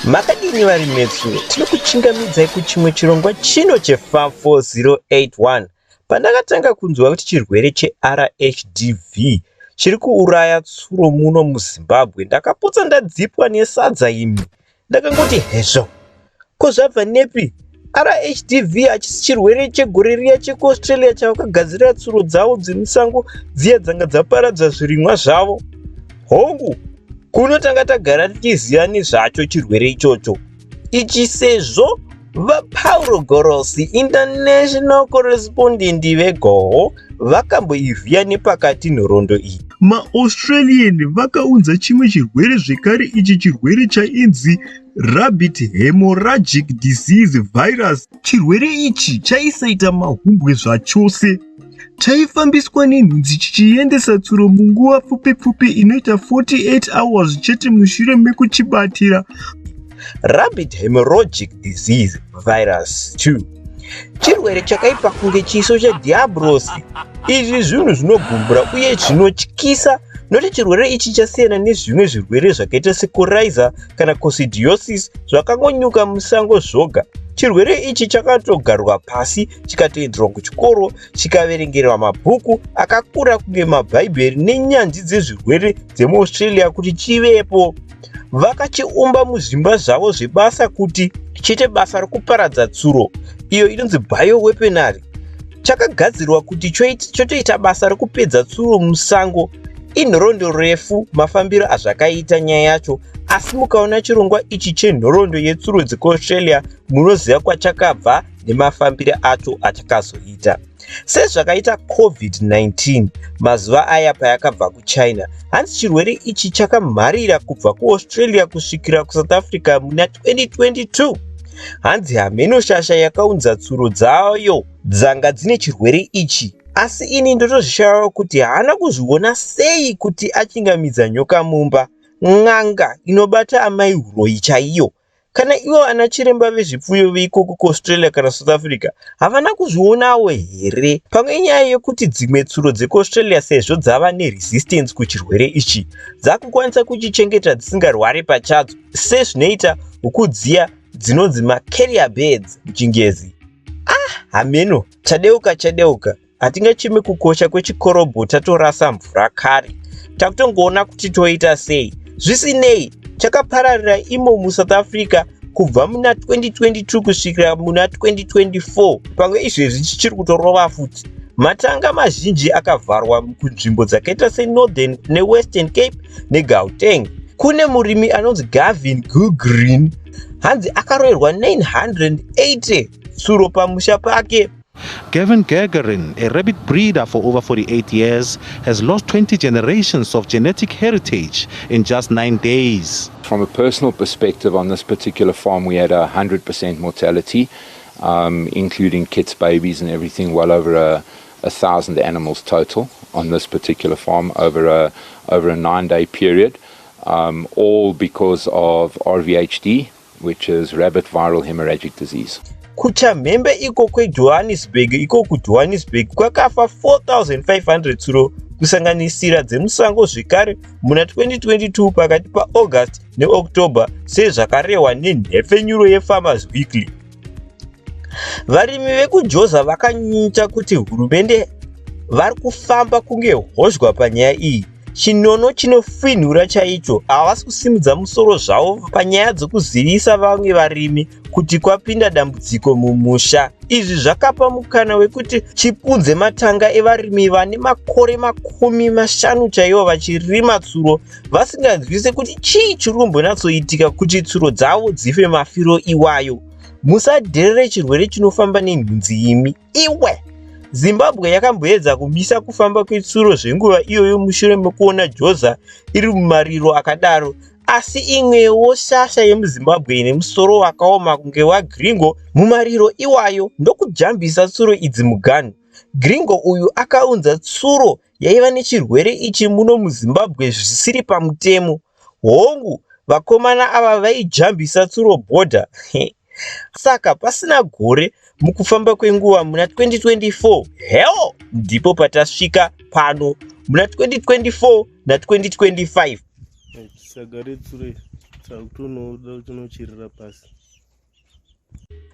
Makadini varimi vetsuro, tinokuchingamidzai kuchimwe chirongwa chino cheFarm 4081. Pandakatanga kunzwa kuti chirwere cheRHDV chiri kuuraya tsuro muno muZimbabwe, ndakapotsa ndadzipwa nesadza imi. Ndakangoti hezvo, ko zvabva nepi? RHDV hachisi chirwere chegore riya chekuAustralia chavakagadzirira tsuro dzavo dzemusango dziya dzanga dzaparadza zvirimwa zvavo. Hongu, kuno tanga tagara tichiziva nezvacho chirwere ichocho. Ichi sezvo VaPauro Gorosi, international correspondent veGoho, vakamboivhiya nepakati nhoroondo iyi. MaAustralian vakaunza chimwe chirwere zvekare ichi chirwere chainzi Rabbit Hemorrhagic Disease Virus. Chirwere ichi chaisaita mahumbwe zvachose. Chaifambiswa nenhunzi chichiendesa tsuro munguva pfupi pfupi inoita 48 hours chete mushure mekuchibatira. Rabbit Hemorrhagic Disease Virus 2 chirwere chakaipa kunge chiso chedhiabhurosi. Izvi zvinhu zvinogumbura uye zvinotyisa nokuti chirwere ichi chasiyana nezvimwe zvirwere zvakaita secoryza kana coccidiosis zvakangonyuka musango zvoga. Chirwere ichi chakatogarwa pasi chikatoenderwa kuchikoro chikaverengerwa mabhuku akakura kunge mabhaibheri nenyanzvi dzezvirwere dzemuAustralia kuti chivepo. Vakachiumba muzvimba zvavo zvebasa kuti chiite basa rokuparadza tsuro iyo inonzi bioweaponry. Chakagadzirwa kuti chotoita basa rokupedza tsuro musango. Inhoroondo refu mafambiro azvakaita nyaya yacho, asi mukaona chirongwa ichi chenhoroondo yetsuro dzekuAustralia munoziva kwachakabva nemafambiro acho achakazoita. Sezvakaita COVID-19 mazuva aya payakabva kuChina, hanzi chirwere ichi chakamharira kubva kuAustralia kusvikira kuSouth Africa muna 2022. Hanzi hameno shasha yakaunza tsuro dzayo dzanga dzine chirwere ichi, asi ini ndotozvishaiwa kuti haana kuzviona sei kuti achingamidza nyoka mumba, n'anga inobata amai huroyi chaiyo. Kana ivo ana chiremba vezvipfuyo veikoko kuAustralia kana South Africa havana kuzvionawo here? Pamwe inyaya yekuti dzimwe tsuro dzekuAustralia sezvo dzava neresistance kuchirwere ichi, dzakukwanisa kuchichengeta dzisingarware pachadzo sezvinoita huku dziya dzinonzi macarrier birds muchingezi. Ah, hameno, chadeuka chadeuka. Hatingachemi kukosha kwechikorobho tatorasa mvura kare. Takutongoona kuti toita sei. Zvisinei, chakapararira imo muSouth Africa kubva muna 2022 kusvikira muna 2024. Pamwe izvezvi chichiri kutorova futi. Matanga mazhinji akavharwa kunzvimbo dzakaita seNorthern neWestern Cape neGauteng. Kune murimi anonzi Gavin Gugrin hanzi akaroverwa 980 tsuro pamusha pake. Gavin Gagarin, a rabbit breeder for over 48 years, has lost 20 generations of genetic heritage in just 9 days. From a personal perspective, on this particular farm, we had a 100% mortality, including kits, babies and everything, well over 1,000 animals total on this particular farm over a 9-day period, all because of RVHD, which is rabbit viral hemorrhagic disease. Kuchamhembe iko kweJohannesburg, iko kuJohannesburg kwakafa 4500 tsuro kusanganisira dzemusango zvekare muna 2022 pakati paAugust neOctober sezvakarehwa nenhepfenyuro yeFarmers Weekly. Varimi vekuJoza vakanyunyuta kuti hurumende vari kufamba kunge hozhwa panyaya iyi. Chinono chinofinhura chaicho, havasi kusimudza musoro zvavo panyaya dzokuzivisa vamwe varimi kuti kwapinda dambudziko mumusha. Izvi zvakapa mukana wekuti chipunze matanga evarimi vane makore 50 chaiwo vachirima tsuro vasinganzwise kuti chii chiri kumbonatsoitika kuti tsuro dzavo dzife mafiro iwayo. Musadherere chirwere chinofamba nenhunzi imi. Iwe! Zimbabwe yakamboedza kumisa kufamba kwetsuro zvenguva iyoyo mushure mekuona Joza iri mumariro akadaro, asi imwewo shasha yemuZimbabwe ine musoro wakaoma kunge waGringo mumariro iwayo ndokujambisa tsuro idzi muganhu. Gringo uyu akaunza tsuro yaiva nechirwere ichi muno muZimbabwe zvisiri pamutemo. Hongu, vakomana ava vaijambisa tsuro bhodha. Saka pasina gore mukufamba kwenguva muna 2024, hell, ndipo patasvika pano muna 2024 na2025. Saga retsuro iri. Takutonoda kutonochirira pasi.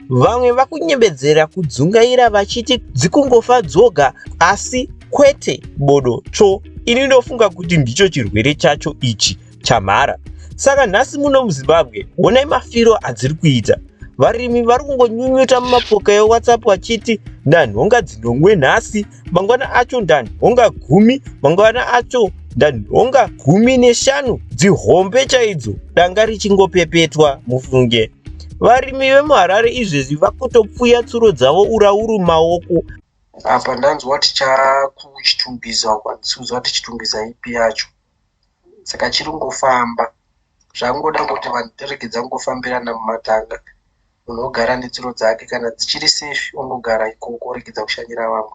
Vamwe vakunyembedzera kudzungaira vachiti dzikungofa dzoga asi kwete bodo tsvo. Ini ndofunga kuti ndicho chirwere chacho ichi chamhara. Saka nhasi muno muZimbabwe honai mafiro adziri kuita. Varimi vari kungonyunyuta mumapoka eWhatsApp vachiti ndanhonga dzinomwe nhasi, mangwana acho ndanhonga 10, mangwana acho ndanhonga 15, dzihombe chaidzo, danga richingopepetwa mufunge. Varimi vemuHarare izvezvi vakutopfuya tsuro dzavo urauru maoko. Apa ndanzwa kuti chakuChitungwiza uko, handisi kuziva kuti Chitungwiza ipi yacho. Saka chiri kungofamba. Zvakungoda kuti vanhu tiregedza kungofambirana mumatanga. Munhu ogara netsuro dzake, kana dzichiri safe ongogara ikoko oregedza kushanyira vamwe.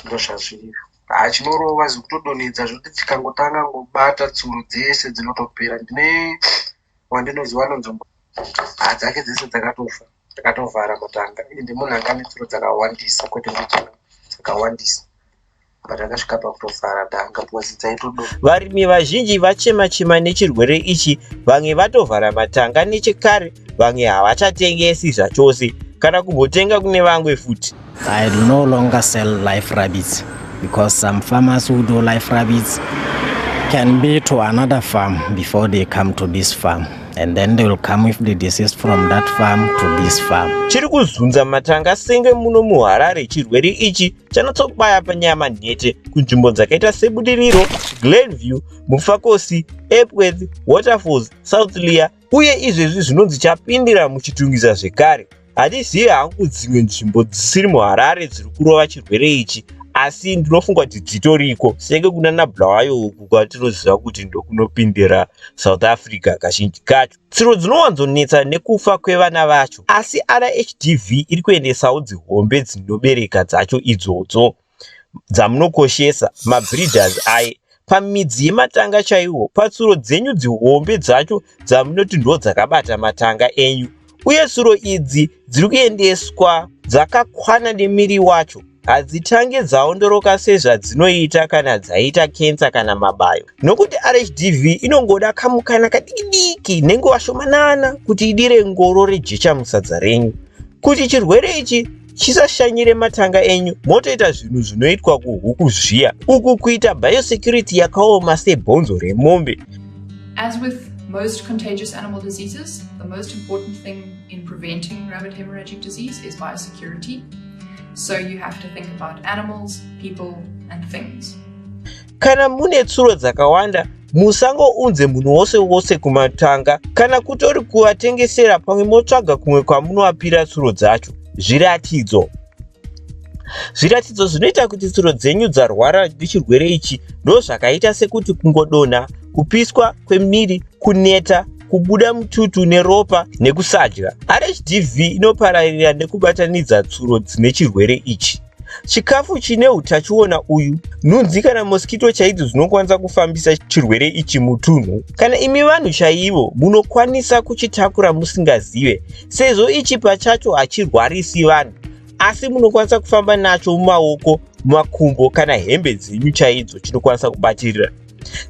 Ndozvazviri. Haa, chinorova zvekutodonhedza zvekuti chikangotanga ngobata tsuro dzese dzinotopera. Ndine wandinoziva anonzi haa, dzake dzese dzakatofa, dzakatovhara matanga. Ende munhu anga ane tsuro dzakawandisa, kwete mbichana, dzakawandisa, but akasvika pakutovhara danga because dzaitodonha. Varimi vazhinji vachema-chema nechirwere ichi, vamwe vatovhara matanga nechekare, vamwe havachatengesi zvachose kana kumbotenga kune vamwe futi. I no longer sell live rabbits because some farmers who do live rabbits can be to another farm before they come to this farm, and then they will come with the disease from that farm to this farm. Chiri kuzunza matanga senge muno muHarare, chirwere ichi chanatsobaya panyama nhete kunzvimbo dzakaita seBudiriro, Glenview, Mufakose, Epworth, Waterfalls, Southlea, uye izvezvi zvinonzi chapindira muChitungwiza zvekare. Handizivi hangu dzimwe nzvimbo dzisiri muHarare dziri kurova chirwere ichi, asi ndinofunga kuti dzitoriko, senge kuna naBulawayo uku kwatinoziva kuti ndokunopindira South Africa kazhinji kacho. Tsuro dzinowanzonetsa nekufa kwevana vacho, asi RHDV iri kuendesawo dzihombe dzinobereka dzacho idzodzo dzamunokoshesa, mabreeders aye, pamidzi yematanga chaiwo, patsuro dzenyu dzihombe dzacho dzamunoti ndo dzakabata matanga enyu. Uye tsuro idzi dziri kuendeswa dzakakwana nemiri wacho, hadzitange dzaondoroka sezvadzinoita kana dzaita kensa kana mabayo, nokuti RHDV inongoda kamukana kadiki diki nenguva shomanana kuti idire ngoro rejecha musadza renyu. Kuti chirwere ichi chisashanyire matanga enyu, motoita zvinhu zvinoitwa kuhuku zviya, uku kuita biosecurity yakaoma sebhonzo remombe. As with most contagious animal diseases, the most important thing in preventing rabbit hemorrhagic disease is biosecurity. So you have to think about animals, people, and things. Kana mune tsuro dzakawanda, musangounze munhu wose wose kumatanga kana kutori kuvatengesera, pamwe motsvaga kumwe kwamunovapira tsuro dzacho. Zviratidzo zvinoita kuti tsuro dzenyu dzarwara nechirwere ichi ndo zvakaita sekuti kungodonha, kupiswa kwemiri, kuneta, kubuda mututu neropa nekusadya. RHDV inopararira nekubatanidza tsuro dzine chirwere ichi, chikafu chine utachiona uyu, nhunzi kana mosquito chaidzo dzinokwanisa kufambisa chirwere ichi mutunhu. Kana imi vanhu chaivo munokwanisa kuchitakura musingazive, sezvo ichi pachacho hachirwarisi vanhu, asi munokwanisa kufamba nacho mumaoko, mumakumbo kana hembe dzenyu chaidzo, chinokwanisa kubatirira.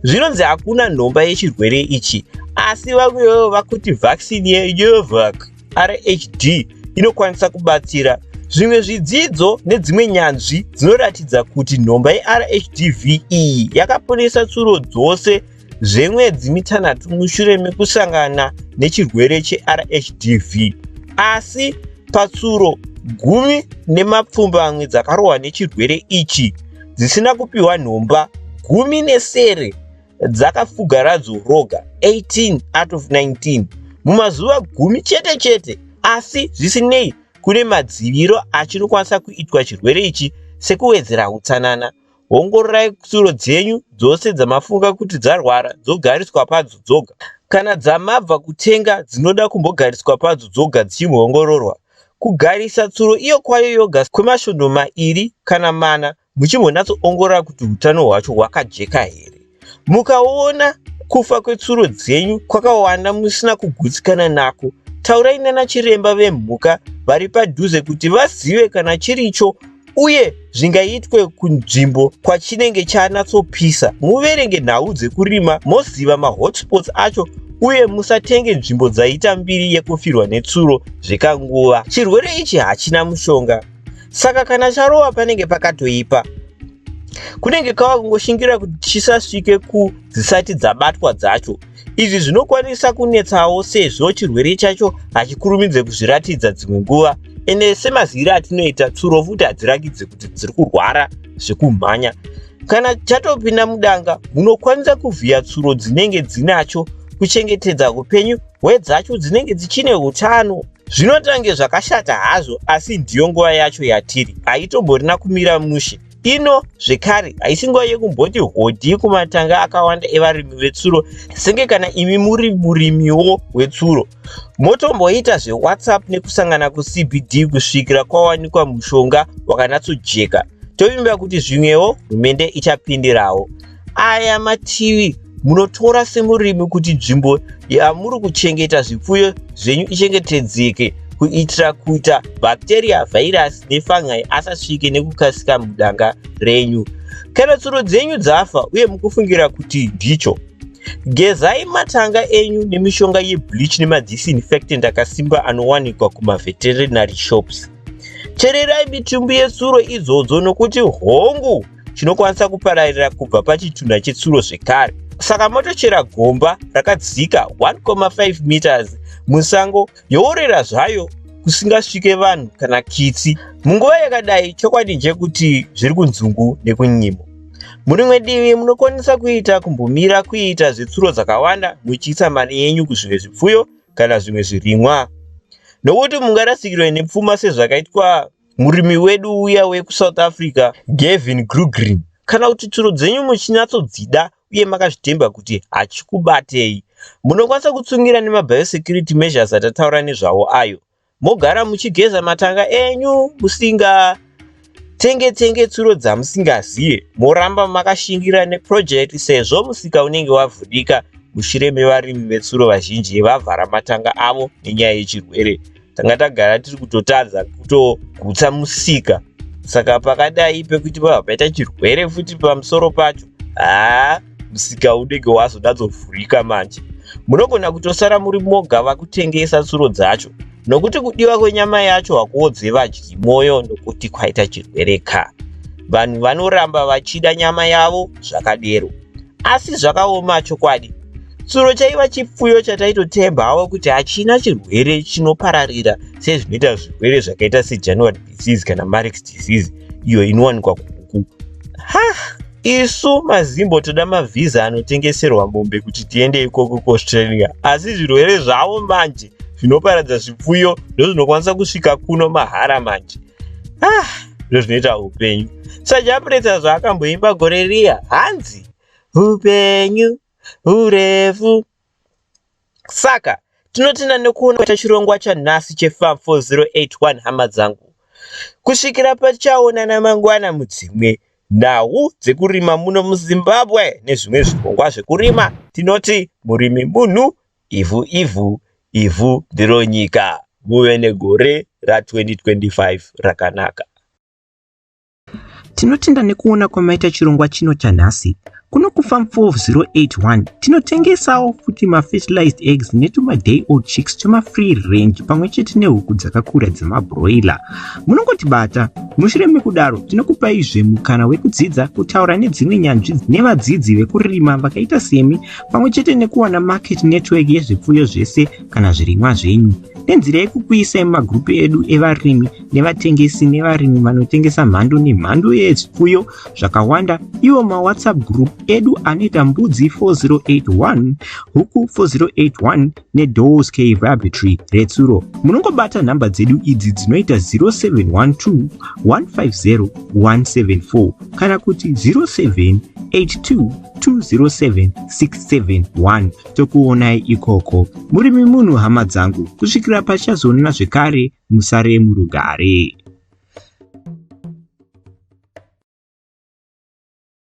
Zvinonzi hakuna nhomba yechirwere ichi, asi vamwewo vakuti vaccine yeYovac RHD inokwanisa kubatsira. Zvimwe zvidzidzo nedzimwe nyanzvi dzinoratidza kuti nhomba yeRHDV iyi yakaponesa tsuro dzose zvemwedzi 6 mushure mekusangana nechirwere cheRHDV, asi patsuro 17 dzakarohwa nechirwere ichi dzisina kupiwa nhomba, 17 dzakafuga radzo roga, 18 out of 19, mumazuva 10 chete chete. Asi zvisinei, kune madziviro achinokwanisa kuitwa chirwere ichi, sekuwedzera utsanana. Ongororai tsuro dzenyu dzose dzamafunga kuti dzarwara, dzogariswa padzo dzoga. Kana dzamabva kutenga dzinoda kumbogariswa padzo dzoga dzichimboongororwa. Kugarisa tsuro iyo kwayo yoga kwemasvondo 2 kana 4, muchimbonatsoongorora kuti utano hwacho hwakajeka here. Mukaona kufa kwetsuro dzenyu kwakawanda musina kugutsikana nako, taurai nanachiremba vemhuka vari padhuze kuti vazive kana chiricho uye zvingaitwe kunzvimbo kwachinenge chanatsopisa. Muverenge nhau dzekurima moziva mahotspots acho. uye musatenge nzvimbo dzaita mbiri yekufirwa netsuro zvekanguva. Chirwere ichi hachina mushonga, saka kana charova panenge pakatoipa. Kunenge kwava kungoshingira kuti chisasvike kudzisati dzabatwa dzacho. Izvi zvinokwanisa kunetsawo sezvo chirwere chacho hachikurumidze kuzviratidza dzimwe nguva, ende semaziviro atinoita tsuro futi hadzirakidze kuti dziri kurwara zvekumhanya. Kana chatopinda mudanga, munokwanisa kuvhiya tsuro dzinenge dzinacho kuchengetedza upenyu hwedzacho dzinenge dzichine utano. Zvinotange zvakashata hazvo, asi ndiyo nguva yacho yatiri, haitomborina kumira mushe. Ino zvekare haisi nguva yekumboti hodhi kumatanga akawanda evarimi vetsuro, senge kana imi muri murimiwo wetsuro. Motomboita zveWhatsApp nekusangana kuCBD kusvikira kwawanikwa mushonga wakanatsojeka. Tovimba kuti zvimwewo hurumende ichapindirawo. Aya mativi munotora semurimi kuti nzvimbo yamuri kuchengeta zvipfuyo zvenyu ichengetedzeke kuitira kuita bacteria, virus nefungi asasvike nekukasika mudanga renyu. Kana tsuro dzenyu dzafa uye mukufungira kuti ndicho, gezai matanga enyu nemishonga yebleach nemadisinfectant akasimba anowanikwa kumaveterinary shops. Chererai mitumbi yetsuro idzodzo nokuti hongu chinokwanisa kupararira kubva pachitunha chetsuro zvekare. Saka motochera gomba rakadzika 1.5 meters musango yoorera zvayo kusingasvike vanhu kana kitsi. Munguva yakadai chokwadi ndechekuti zviri kunzungu nekunyimo. Murimwe divi munokwanisa kuita kumbomira kuita zvetsuro dzakawanda muchiisa mari yenyu kuzvimwe zvipfuyo kana zvimwe zvirimwa, nokuti mungarasikirwe nepfuma sezvakaitwa murimi wedu uya wekuSouth Africa Gavin Grugrin. Kana kuti tsuro dzenyu muchinyatsodzida uye makazvitemba kuti hachikubatei, munokwanisa kutsungira nemabiosecurity measures atataura nezvawo ayo, mogara muchigeza matanga enyu musinga tenge tenge tsuro dzamusingazive, moramba makashingira neproject sezvo musika unenge wavhurika mushure mevarimi vetsuro vazhinji vavhara matanga avo nenyaya yechirwere. Tanga tagara tiri kutotadza kutogutsa musika, saka pakadai pekuti pabva paita chirwere futi pamusoro pacho, haa, musika unenge wazonyatsovhurika manje. Munogona kutosara muri moga vakutengesa tsuro dzacho, nokuti kudiwa kwenyama yacho hakuodze vadyi mwoyo nokuti kwaita chirwere ka. Vanhu vanoramba vachida nyama yavo zvakadero. Asi zvakaoma chokwadi. Tsuro chaiva chipfuyo chataitotembawo kuti hachina chirwere chinopararira sezvinoita zvirwere zvakaita seJanuary disease kana Marek's disease iyo inowanikwa kuhuku. Ha! Isu mazimbo toda mavhiza anotengeserwa mombe kuti tiende ikoko kuAustralia, asi zvirwere zvavo manje zvinoparadza zvipfuyo ndozvinokwanisa kusvika kuno mahara manje. Ah, ndozvinoita upenyu. SaJapureta zvaakamboimba gore riya, hanzi upenyu hurefu. Saka tinotenda nekuona chirongwa chanhasi cheFarm 4081 hama dzangu. Kusvikira patichaonana mangwana mudzimwe nhau dzekurima muno muZimbabwe nezvimwe zvirongwa zvekurima, tinoti murimi munhu, ivhu ivhu, ivhu ndiro nyika. Muve negore ra2025 rakanaka. Tinotenda nekuona kwamaita chirongwa chino chanhasi. Kuno kuFarm 4081 tinotengesawo futi mafertilized eggs netuma-day old chicks twemafree range pamwe chete nehuku dzakakura dzemabroiler. Munongotibata. Mushure mekudaro tinokupaizve mukana wekudzidza kutaura nedzimwe nyanzvi nevadzidzi vekurima vakaita semi, pamwe chete nekuwana market network yezvipfuyo zvese kana zvirimwa zvenyu nenzira yekukuisai mumagurupu edu evarimi nevatengesi nevarimi vanotengesa mhando nemhando yezvipfuyo zvakawanda. Iwo maWhatsApp group edu anoita mbudzi 4081, huku 4081 neDoors K Rabbitry retsuro. Munongobata nhamba dzedu idzi dzinoita 0712 150 174 kana kuti 0782 207 671. Tokuonai ikoko. Murimi munhu, hama dzangu. Kusvikira pachazoonana zvekare, musare murugare.